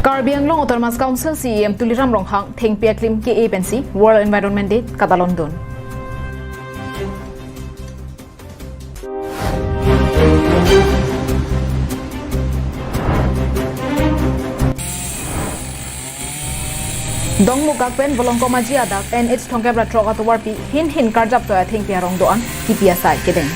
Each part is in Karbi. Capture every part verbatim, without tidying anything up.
Karbi Anglong Autonomous Council C E M Tuliram Ronghang thengpi aklim ke-e pensi World Environment Day katalondun. Dongmukak pen Volongkom Aji adak N H thomkep ra throk atovarpi hin hin karjap soi athengpi arong do-an kipi asai kedeng.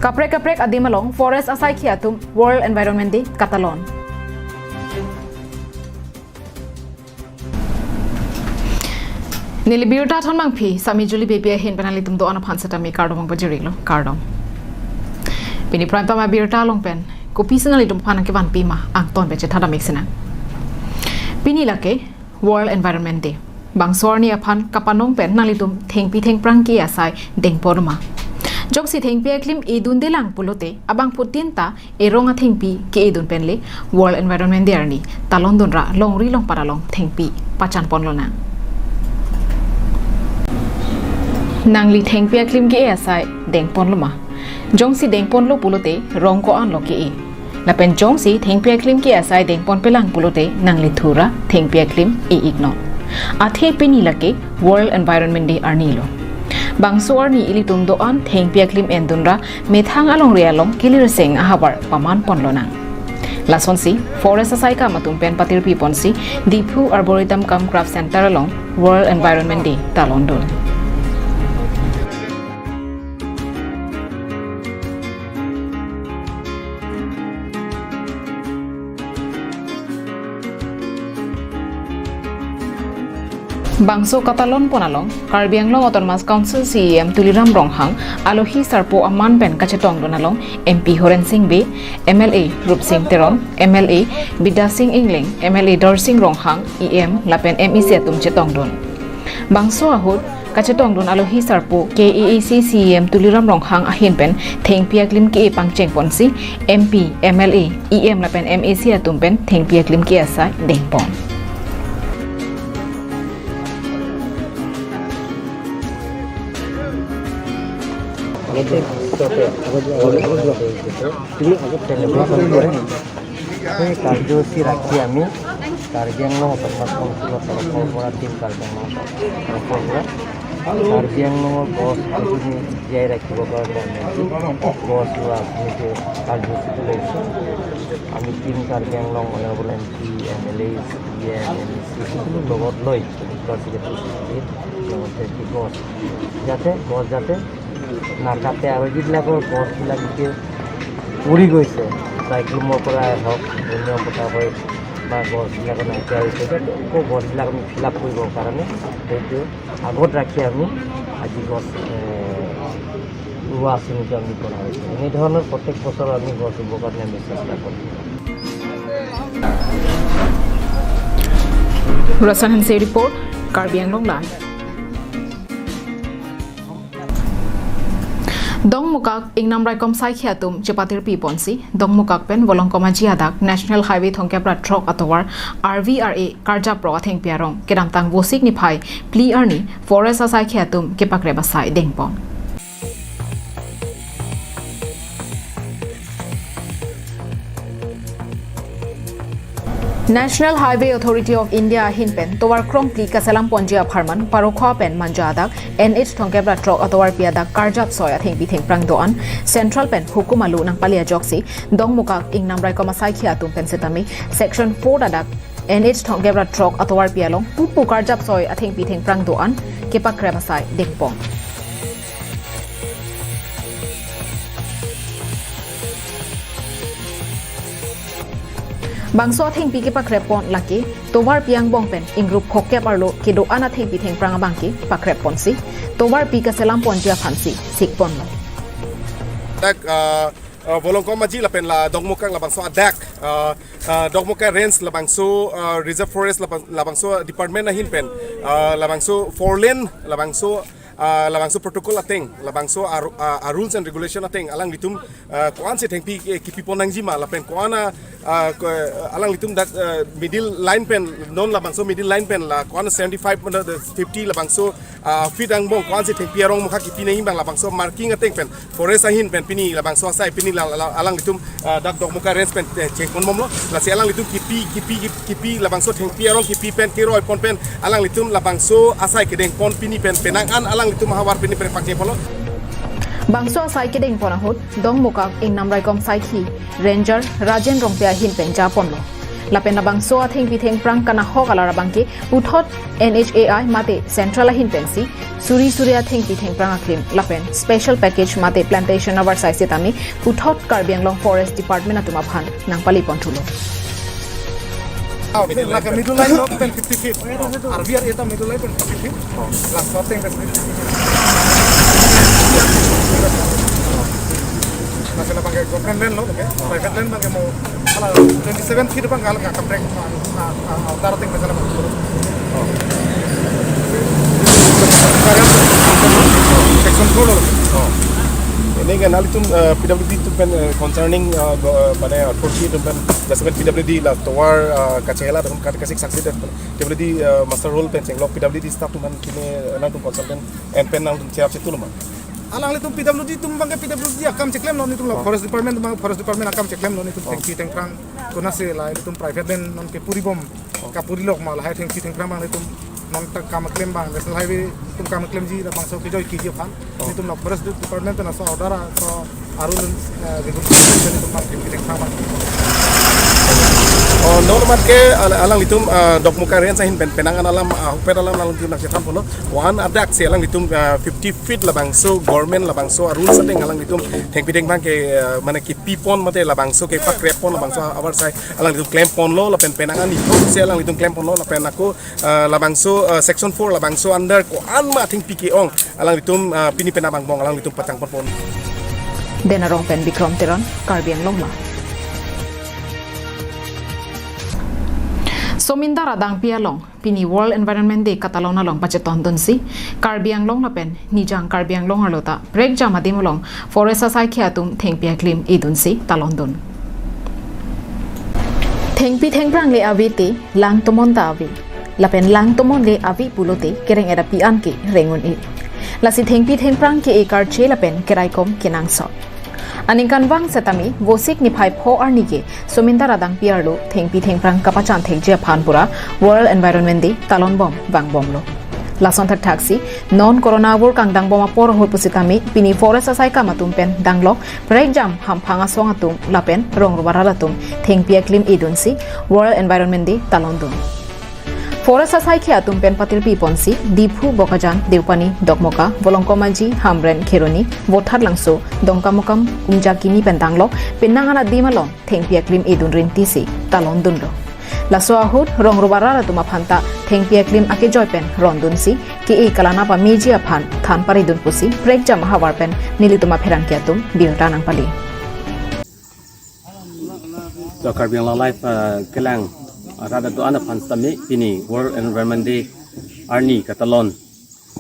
Kaprek kaprek adim along forest asaikhi atum World Environment Day katalon. Neli birta thon mangphi, Sami Juli Bepi ahin pen nanglitum do-an aphan setame kardom pajirilo, kardom. Pini Prime Time abirta along pen kopisi nanglitum aphan nangkevanpi ma, angton pen chethan dam-ik sinang. Pini lake World Environment Day. Bangso arni aphan kapanong pen nanglitum thengpi thengphrang ke-e asai dengpon ma? Jongsi thengpi aklim edundelang pulote abangphutin ta erong athengpi ke-edun pen le World Environment Day arni talondun ra longri longpat along thengpi pachanpon lonang. Nangli thengpi aklim ke-e asai dengponlo ma? Jongsi dengponlo pulote rong ko-an lo ke-e? Lapen jongsi thengpi aklim ke-e asai dengponpelang pulote nangli thura thengpi aklim e-iknon. Athe pini lake World Environment Day arni lo. Bangso arni ilitum do-an thengpi aklim endun ra methang alongri along kilirseng ahavar pamanpon lonang. Lasonsi forest asaikam atum pen patirpiponsi Diphu Arboretum cum Craft Center along World Environment Day talondun. Bangso katalonpon along Karbi Anglong Autonomous Council C E M Tuliram Ronghang, alohi sarpo aman pen kachetongdun along M P Horen Sing Bey, M L A Rupsing Teron, M L A Bidya Sing Engleng, M L A Darsing Ronghang, E M lapen M A C atum chetongdun. Bangso ahut kachetongdun alohi sarpo K A A C C E M Tuliram Ronghang ahin pen thengpi aklim ke-e pangchengponsi M P, M L A, E M lapen M A C atum pen thengpi aklim ke-e asai dengpon. Celebration করে। সেই কাৰ্যসূচী ৰাখি আমি কাৰ্বি আংলং অট'নমাছ কাউন্সিলৰ তৰফৰ পৰা, টিম কাৰ্বি আংলঙৰ তৰফৰ পৰা কাৰ্বি আংলঙৰ গছ গছনি জীয়াই ৰাখিবৰ কাৰণে আমি আজি গছ ৰোৱা আঁচনিটো কাৰ্যসূচীটো লৈছোঁ। আমি team Karbi Anglong, honourable M P, M L A, C M, M A C সকলো লগত লৈ, লগতে কি গছ যাতে, গছ যাতে নাকাটে আৰু যিবিলাকৰ গছবিলাক এতিয়া পৰি গৈছে, চাইক্লনৰ পৰা হওক, বন্যৰ পৰা হয় বা গছবিলাকৰ নাইকিয়া হৈছে, যাতে আকৌ গছবিলাক আমি ফিল আপ কৰিবৰ কাৰণে সেইটো আগত ৰাখি আমি আজি গছ, এ, ৰোৱা আঁচনিটো আমি কৰা হৈছে। এনেধৰণৰ প্ৰত্যেক বছৰ আমি গছ ৰুবৰ কাৰণে আমি চেষ্টা কৰিম। Rasan Hanse report, Karbi Anglong Live. Dongmukak ingnam raikom saikhi atum chepatirpiponsi Dongmukak pen Volongkom Aji adak National Highway thomkep ra throk atovar R V R A karjap ro athengpi arong kedamtang Vosik niphai phli arni forest asaikhi atum kepakrep asai dengpon. National Highway Authority of India ahin pen tovar krongphli kaselamponji apharman Parokhowa pen Manja adak N H thomkep ra throk atovarpi adak karjap soi athengpi thengphrang do-an Central pen hukum alo nangpale ajoksi Dongmukak ingnam raikom asaikhi atum pen setame Section four adak N H thomkep ra throk atovarpi along pupu karjap soi athengpi thengphrang do-an kepakrep asai dengpon. Bangso athengpi kepakreppon lake tovarpi angbong pen ingrup phokep arlo kedo-an athengpi thengphrang abangke pakreponsi tovarpi kaselamponji aphansi sikponlo. Dak, ah, ah, Volongkom Aji lapen la Dongmukak labangso adak, ah, ah, Dongmukak Range labangso, ah, Reserve Forest labang-, labangso department ahin pen, ah, labangso four lane labangso, ah, labangso protocol ateng, labangso a ru-, ah, a rules and regulation ateng alanglitum, ah, ko-ansi thengpi, eh, kipipon nangjima lapen ko-an a, Ah, ko, alanglitum dak, ah, middle line pen, non labangso middle line pen la ko-an seventy-five, mane, fifty labangso, ah, feet angbong ko-ansi thengpi arong mokha kipi nangji abang labangso marking ateng pen forest ahin pen pini labangso asai pini la, la, alanglitum, ah, dak Dokmoka range pen, eh, chengpon bomlo. Lasi alanglitum kipi, kipi, kipi, kipi labangso thengpi arong kipi pen keroi pon pen alanglitum labangso asai kedeng pon pini pen penang an alanglitum ahavar pini pen pangcheng ponlo. Bangso asai kedeng pon ahut Dokmoka Ingnam Raikom Saikhi Ranger Rajen Rongpi ahin pen japonlo. Lapen labangso athengpi thengphrang kanahok alar abangke puthot N H A I mate central ahin pensi suri suri athengpi thengphrang aklim lapen special package mate plantation avarsai setame puthot Karbi Anglong Forest Department atum aphan nangpali pon thulo. Ah, okay. Lake middle line lo pen fifty feet. R B R A ta middle line pen fifty feet. Last thing pen fifty feet. Lake labangke government land lo, okay? Private land abangke mo, hala twenty-seven feet abang hala kaprek, ah, ah, ah, outer thing pen hala abang. Section four lo. Ini kan hal itu, eh, P W D itu pen, eh, concerning, eh, go-, eh, pada authority itu pen, jasemet P W D la tovar, eh, kachela dan kat kasik saksi dan P W D, eh, master role pen chenglok P W D staff itu pen kini, eh, nangtum consultant en pen nangtum cherap situ lo ma. Alanglitum P W D atum abangke P W D akam cheklemlo, netum la forest department abang forest department akam cheklemlo, netum thengpi thengphrang konatsi la netum private land non kepuri bom, kapuri lok ma lahai thengpi thengphrang abang netum non ta kam klem abang National Highway atum kam klemji labangso kejoi kiji aphan. Netum la forest department pen laso order, laso arul, eh, regulation netum abang thengpi thengphrang abang. Oh, non mat ke al-, alanglitum, ah, Dokmoka range ahin pen penang an alam, ah, ahokpet alam alanglitum nangchethan ponlo. One adak si alanglitum, ah, fifty feet labangso government labangso arul seteng alanglitum thengpi thengphrang ke, ah, mane kipi pon mate labangso kepakrep pon labangso avarsai alanglitum klem ponlo lapen penang an ithok si alanglitum klem ponlo lapen ako, ah, labangso, ah, section four labangso under ko-an ma thengpi ke-ong alanglitum, ah, pini penang angbong alanglitum pachang pon pon. Den Arong pen Bikrom Teron, Karbi Anglong Live. Somindar adangpi along pini World Environment Day katalon along pachetondunsi Karbi Anglong lapen Nijang Karbi Anglong arlo ta prekjam adim along forest asaikhi atum thengpi aklim idunsi talondun. Thengpi thengphrang le ave te lang tomon ta ave. Lapen lang tomon le ave pulote kereng-et api an ke reng un-e. Lasi thengpi thengphrang ke-e karche lapen keraikom kenangsot. Aningkanvang setame Vosik niphai pho arni ke Somindar adangpi arlo thengpi thengphrang kapachan thekji aphan pura World Environment Day talon bom vangbomlo. Lason thakthaksi non corona avur kangdang bom apor ahut pusitame pini forest asai kam atum pen danglok prekjam hamphang asong atum lapen rong rubarat atum thengpi aklim idunsi World Environment Day talondun. Forest asaikhi atum pen patirpi ponsi Diphu, Bokajan, Deopani, Dokmoka, Volongkom Aji, Hamren, Kheroni, Vothatlangso, Dongkamukam, Umjakimi pen danglok penang an adim along thengpi aklim idun rintisi talondunlo. Laso ahut rong rubarat atum aphan ta thengpi aklim akejoi pen rondunsi ke-e kalanap ameji aphan than paridun pusi prekjam ahavar pen nelitum apherangke atum birta nangpali. To Karbi Anglong Live, uh, kelang, uh, arat atum an aphan setame pini World Environment Day arni katalon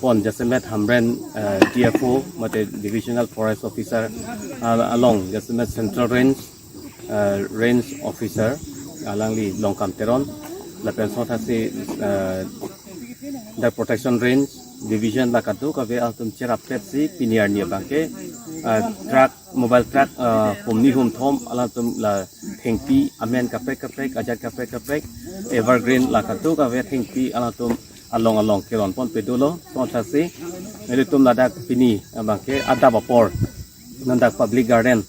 pon jasemet Hamren, uh, D F O mate Divisional Forest Officer, uh, along jasemet Central Range, uh, Range Officer alangli Longkam Teron lapen sotasi, uh, the Protection Range Division la kadokave atum cherap petsi pini arni abangke, uh, truck, mobile truck, uh, humni humthom alangtum la thengpi amen kaprek kaprek, ajat kaprek kaprek, evergreen la kadokave thengpi alangtum along along keron ponpe dolo. Sotasi nelitum ladak pini abangke adap apor non dak Public Garden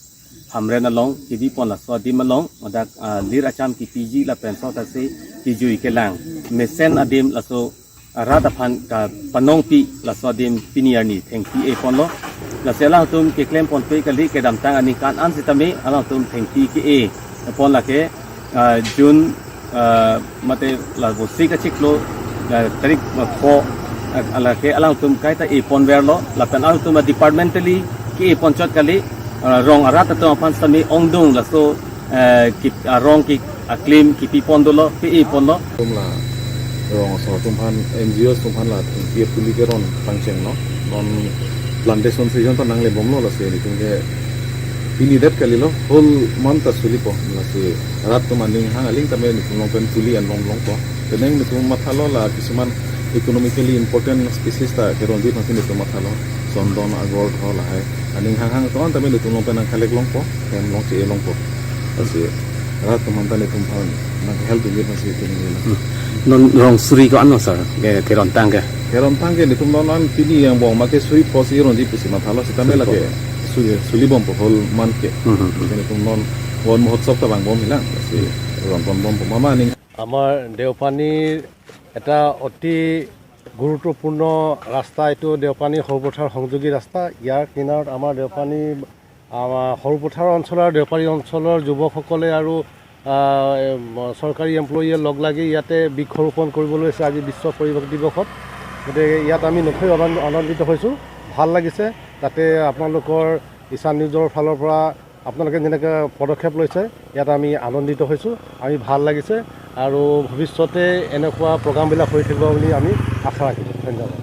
Hamren along kebi pon laso adim along dak, ah, lir acham kipiji lapen sotasi kejui kelang mesen adim laso rat aphan kapanongpi laso adim pini arni thengpi e ponlo. Lasi alangtum keklem ponpe kali, kedamtang aningkan an setame alangtum thengpi ke-e pon lake, ah, June, ah, mate la Vosik achiklo, ah, tarik, ah, pho, ah, lake alangtum kaita e ponverlo lapen alangtum, ah, departmentally ke-e ponchot kali, ah, rong arat atum aphan setame ongdung laso, eh, ki, arong ke aklim kipi pon dolo, ke-e ponlo. Atum la rong asor atum aphan, N G Os atum aphan la thengpi apuli keron pangchenglo. Non plantation season ta nangle bomlo, lasi nelitum ke Pini det kalilo, whole month ta sulipo. Lasi rat atum aning hang aling tame netum along pen tuli an bom longpo. Penang netum mathalo la kisuman economically important species ta keronji aphansi netum mathalo. Sondon, agor, tho lahai. Aning hang hang atum an tame netum along pen nang collect longpo, hem long che longpo. Lasi rat atum an ta netum aphan nang help dunji aphansi netum nang. Hmm. Non rong suri ko-an lo sir, ke keron tang ke? Keron tang ke netum non an pini angbong ma ke suri pho si ronji pusi mathalo sitame Suri lake pho. Suri, suli bompo whole month ke. Hmm, hmm, hmm. Netum non Van Mahotsav ta vang bom hilang, si Hmm. rong kon bompo mama ning. আমাৰ দেওপানীৰ এটা অতি গুৰুত্বপূৰ্ণ ৰাস্তা, এইটো দেওপানী সৰুপথাৰ সংযোগী ৰাস্তা। ইয়াৰ কিনাৰত আমাৰ দেওপানী, আমাৰ সৰুপথাৰ অঞ্চলৰ, দেওপানী অঞ্চলৰ যুৱকসকলে আৰু, আহ, এম, চৰকাৰী এমপ্লয়ীয়ে লগ লাগি ইয়াতে বৃক্ষৰোপণ কৰিব লৈছে আজি বিশ্ব পৰিৱেশ দিৱসত। গতিকে ইয়াত আমি নথৈ আনন্দ-, আনন্দিত হৈছোঁ, ভাল লাগিছে। তাতে আপোনালোকৰ ঈশান নিউজৰ ফালৰ পৰা আপোনালোকে যেনেকে পদক্ষেপ লৈছে, ইয়াত আমি আনন্দিত হৈছোঁ, আমি ভাল লাগিছে আৰু ভৱিষ্যতে এনেকুৱা প্ৰগ্ৰামবিলাক হৈ থাকিব বুলি আমি আশা ৰাখিছোঁ। ধন্যবাদ।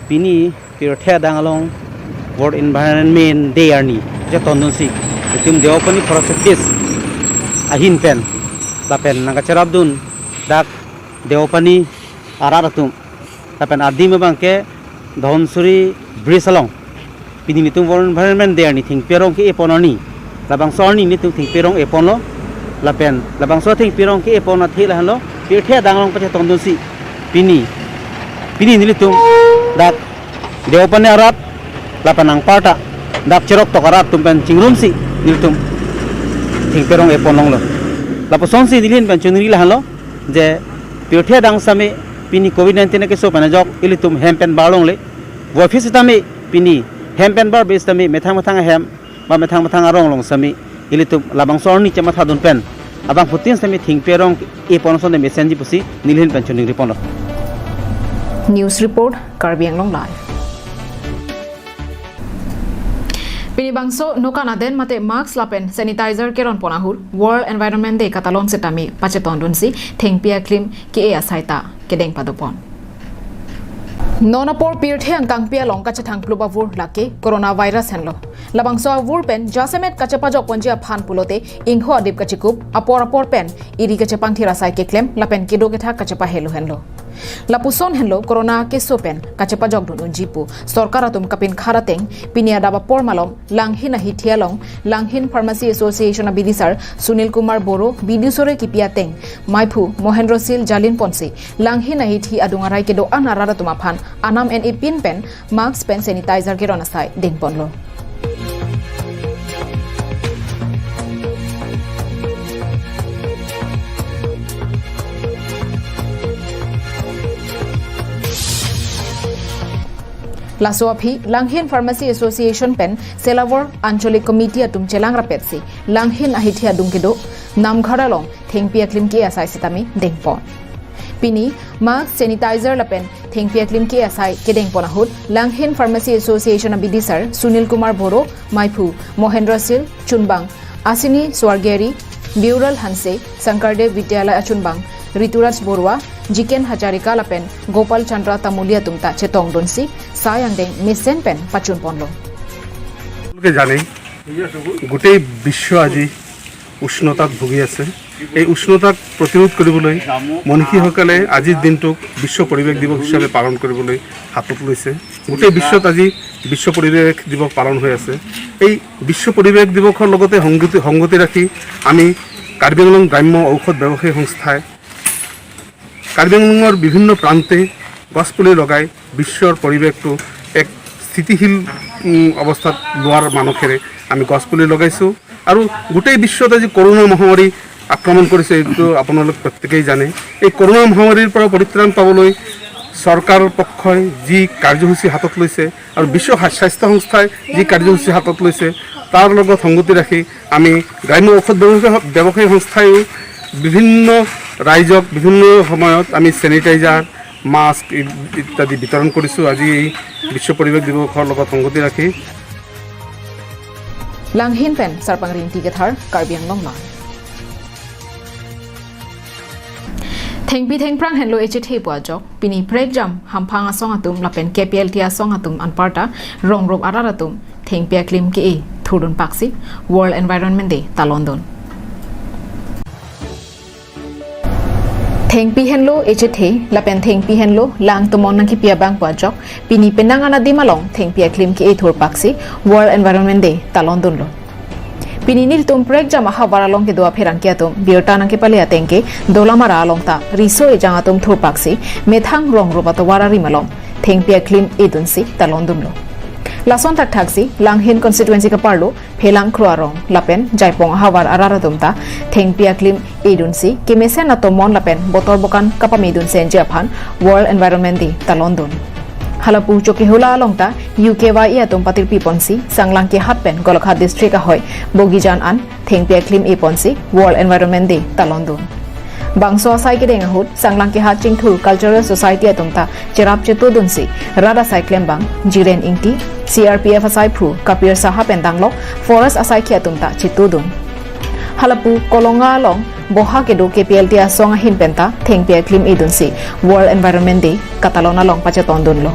Pini pirthe adang along World Environment Day arni chetondunsi itum Deopani Forest Office ahin pen lapen nangkacherapdun dak Deopani arat atum lapen adim abang ke Dhansiri Bridge along. Pini netum World Environment Day arni thengpi arong ke-epon arni. Labangso arni netum thengpi arong eponlo. Lapen labangso thengpi arong ke-epon athe lahenlo. Pirthe adang along pachetongdunsi. Pini. Pini nelitum dak Deopani arat lapen anparta dak Cheroktok arat atum pen chingrumsi nelitum thengpi arong epon longlo. Lapusonsi neli ahin pen choningri lahenlo. Je pirthe adang sitame pini covid nineteen akeso pen ajok ilitum hem pen bar longle. Voiphit sitame pini hem pen bar bis tame methang methang ahem ba methang methang arong along sitame ilitum labangso arni chemathadun pen abangphutin sitame thengpi arong epon ason de mesenji pusi neli ahin pen choningri ponlo. News report, Karbi Anglong Live. Pini bangso nokan aden mate mask lapen sanitizer keron pon ahut World Environment Day katalon sitame pachetongdunsi thengpi aklim ke-e asai ta kedeng padopon. Non apor pirthe angkangpi along kachethang plup avur lake coronavirus henlo. Labangso avur pen jasemet kachepajok ponji aphan pulote ingho adip kachekup, apor apor pen eri kachepangthir asai keklem lapen kedo kethak kachepahelo henlo. Lapuson henlo corona keso pen kachepajokdun unji pu sorkar atum kapinkhat ateng pini adap apor malom Langhin ahithi along Langhin Pharmacy Association abidisar Sunil Kumar Boro bidisore kipi ateng maiphu Mohendro Sil jalin ponsi Langhin ahithi adung arai kedo-an arat atum aphan anam en-e pin pen mask pen sanitizer keron asai dengponlo. Laso aphi Langhin Pharmacy Association pen Selawor Anchalik Committee atum chelang rapetsi Langhin ahithi adung kedo Namghar along thengpi aklim ke-e asai sitame dengpon. Pini mask, sanitizer lapen thengpi aklim ke-e asai kedengpon ahut Langhin Pharmacy Association abidisar Sunil Kumar Boro, maiphu Mohendro Sil, chunbang Asini Swargeri, Biural Hanse, Sankardev Vidyalaya achunbang Rituraj Borua, Jiken Hazarika lapen Gopal Chandra Tamuli atum ta chetongdunsi sai angdeng mesen pen pachunponlo. সকলোকে জানেই, গোটেই বিশ্ব আজি উষ্ণতাত ভুগি আছে। এই উষ্ণতাক প্ৰতিৰোধ কৰিবলৈ মনীষীসকলে আজিৰ দিনটোক বিশ্ব পৰিৱেশ দিৱস হিচাপে পালন কৰিবলৈ হাতত লৈছে। গোটেই বিশ্বত আজি বিশ্ব পৰিৱেশ দিৱস পালন হৈ আছে। এই বিশ্ব পৰিৱেশ দিৱসৰ লগতে সংগতি, সংগতি ৰাখি আমি কাৰ্বি আংলং গ্ৰাম্য ঔষধ ব্যৱসায়ী সংস্থাই কাৰ্বি আংলঙৰ বিভিন্ন প্ৰান্তে গছপুলি লগাই বিশ্বৰ পৰিৱেশটো এক স্থিতিশীল, উম, অৱস্থাত লোৱাৰ মানসেৰে আমি গছপুলি লগাইছোঁ। আৰু গোটেই বিশ্বত আজি কৰোণা মহামাৰী আক্ৰমণ কৰিছে, এইটো আপোনালোক প্ৰত্যেকেই জানে। এই কৰোণা মহামাৰীৰ পৰা পৰিত্ৰাণ পাবলৈ চৰকাৰ পক্ষই যি কাৰ্যসূচী হাতত লৈছে আৰু বিশ্ব সা-, স্বাস্থ্য সংস্থাই যি কাৰ্যসূচী হাতত লৈছে, তাৰ লগত সংগতি ৰাখি আমি গ্ৰাম্য ঔষধ ব্যৱসায়, ব্যৱসায়ী সংস্থাইও বিভিন্ন ৰাইজক বিভিন্ন সময়ত আমি চেনিটাইজাৰ, মাস্ক ই-, ইত্যাদি বিতৰণ কৰিছোঁ। আজি এই বিশ্ব পৰিৱেশ দিৱসৰ লগত সংগতি ৰাখি Langhin pen Sarpang Ringti Kathar, Karbi Anglong Live. Thengpi thengphrang henlo echethe pu ajok, pini prekjam hamphang asong atum lapen K P L T asong atum anparta rong rup arat atum thengpi aklim ke-e thurdun paksi World Environment Day talondun. Thengpi henlo echethe lapen thengpi henlo lang tomon nangkepi abang pu ajok pini penang anadim along thengpi aklim ke-e thur paksi World Environment Day talondunlo. Pini nelitum prekjam ahavar along kedo apherangke atum birta nangkepale ateng ke Dolamara along ta riso ejang atum thur paksi methang rong rup atovar arim along thengpi aklim edunsi talondunlo. Lason thakthaksi Langhin constituency kaparlo Phelangkro arong lapen Jaipong ahavar arat atum ta thengpi aklim edunsi kemesen atomon lapen botor bokan kapamedun senji aphan World Environment Day talondun. Halapu Chokihola along ta U K Y A atum patirpi ponsi Sanglang Kehat pen Golaghat district ahoi Bogijan an thengpi aklim eponsi World Environment Day talondun. Bangso asai kedeng ahut Sanglang Kehat Chingthur Cultural Society atum ta cherap chetodunsi rat asai klembang Jiren Ingti, C R P F asai phu Kapir Saha pen danglok forest asaikhi atum ta chetodun. Halapu Kolonga along boha kedo K P L T asong ahin penta thengpi aklim edunsi World Environment Day katalon along pachetondunlo.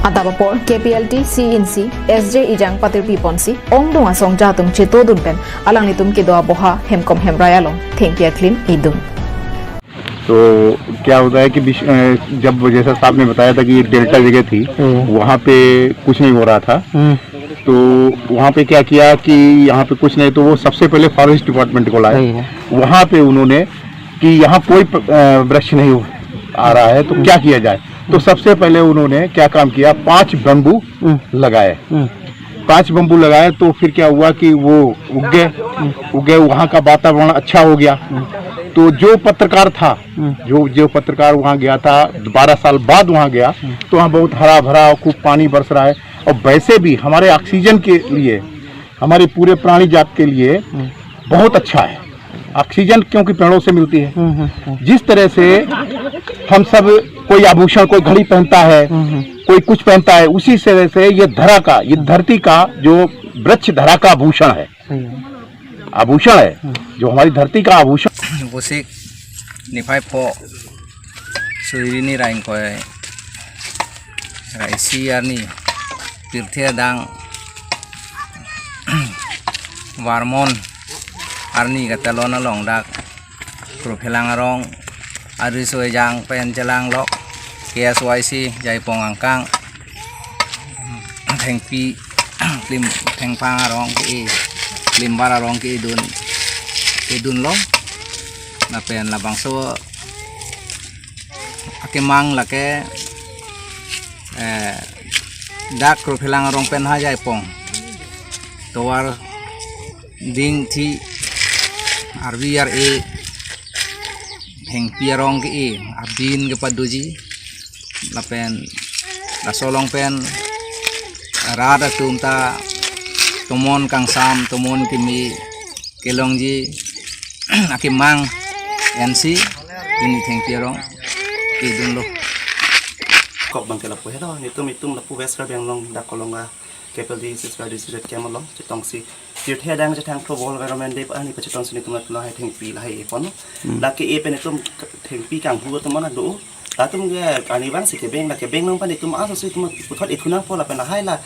Adap apor K P L T C in C S J Ejang patirpi ponsi ongdung asongja atum chetodun pen alanglitum kedo aboha Hemkom Hemrai along thengpi aklim edun. तो क्या होता है कि विश- अ, जब जैसा साहब ने बताया था कि ये डेल्टा जगह थी, हम्म। वहाँ पे कुछ नहीं हो रहा था, हम्म। तो वहाँ पे क्या किया कि यहाँ पे कुछ नहीं, तो वो सबसे पहले फॉरेस्ट डिपार्टमेंट को लाए। सही है। वहाँ पे उन्होंने कि यहाँ कोई प- अ, वृक्ष नहीं हो- आ रहा है, तो क्या किया जाए। तो सबसे पहले उन्होंने क्या काम किया, पांच बम्बू हम्म। लगाए। हम्म। पांच बम्बू लगाए तो फिर क्या हुआ कि वो उग गए, उग गए, वहाँ का वातावरण अच्छा हो गया। तो जो पत्रकार था, हम्म। जो जो पत्रकार वहाँ गया था, बारह साल बाद वहाँ गया, हम्म। तो वहाँ बहुत हरा भरा, खूब पानी बरस रहा है। और वैसे भी हमारे ऑक्सीजन के लिए, हमारे पूरे प्राणी जात के लिए हम्म। बहुत अच्छा है। ऑक्सीजन क्योंकि पेड़ों से मिलती है। हम्म, हम्म, हम्म। जिस तरह से हम सब, कोई आभूषण, कोई घड़ी पहनता है, हम्म, हम्म। कोई कुछ पहनता है, उसी तरह से ये धरा का, ये धरती का जो वृक्ष धरा का आभूषण है, सही है। आभूषण है, हम्म। जो हमारी धरती का आभूषण। Bosik niphai pho suri hini ra ingkoi ra isi arni pirthe adang varmon arni katalon along dak Krophelang arong ariso ejang pen chelanglok K S Y C Jaipong angkang thengpi klim thengpang arong ke-e, klimbar arong ke-edun, edunlo. Lapen labangso akemang lake, eh, dak Krophelang arong pen ha Jaipong tovar dingthi arvi ar-e thengpi arong ke-e abin kepadoji. Lapen laso along pen rat atum ta tomon kangsam, tomon keme kelongji akemang ensi pini thengpi arong edunlo. Kok bang ke lapu helo, netum itum lapu West Karbi Anglong dak Kolonga K P L T C Square District Camp along chetongsi pirthe adang chethang thro World Environment Day arni pachetongsi netum latum lahai thengpi lahai epon. Hmm. Lake e pen netum thengpi kanghu atum mana do. Latum ke arnivang si kebeng, lake beng nang pan netum aso si netum puthot ethu nangpo lapen lahai la,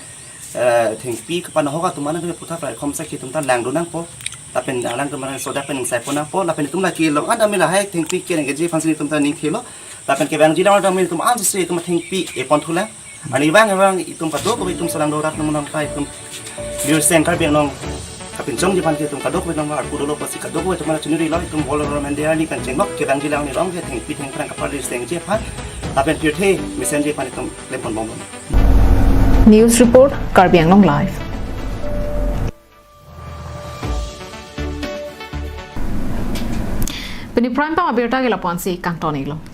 eh, thengpi kapan hoka atum mana puthot platform sa ke netum ta langdun nangpo. Lapen alang atum mana soda pen ingsai pon nangpo. Lapen netum lake long an dami lahai thengpi kenangji aphansi netum ta ning khelo. Lapen kevangji lang dami netum aso si netum thengpi epon thulang. Arnivang vang itum kadokave itum salang dorat nang nang kai itum Birseng Karbi Anglong kapinchongji aphan ke itum kadokave nang arpu dolo pusi kadokave itum mana chuniri lo itum World Environment Day arni pen chenglok kevangji lang ni long ke thengpi thengphrang kapar Birsengji aphan lapen pirthe mesenji aphan itum klem ponbom. News report, Karbi Anglong Live. Pini prime time abirta ke lapu-ansi kangton-iklo.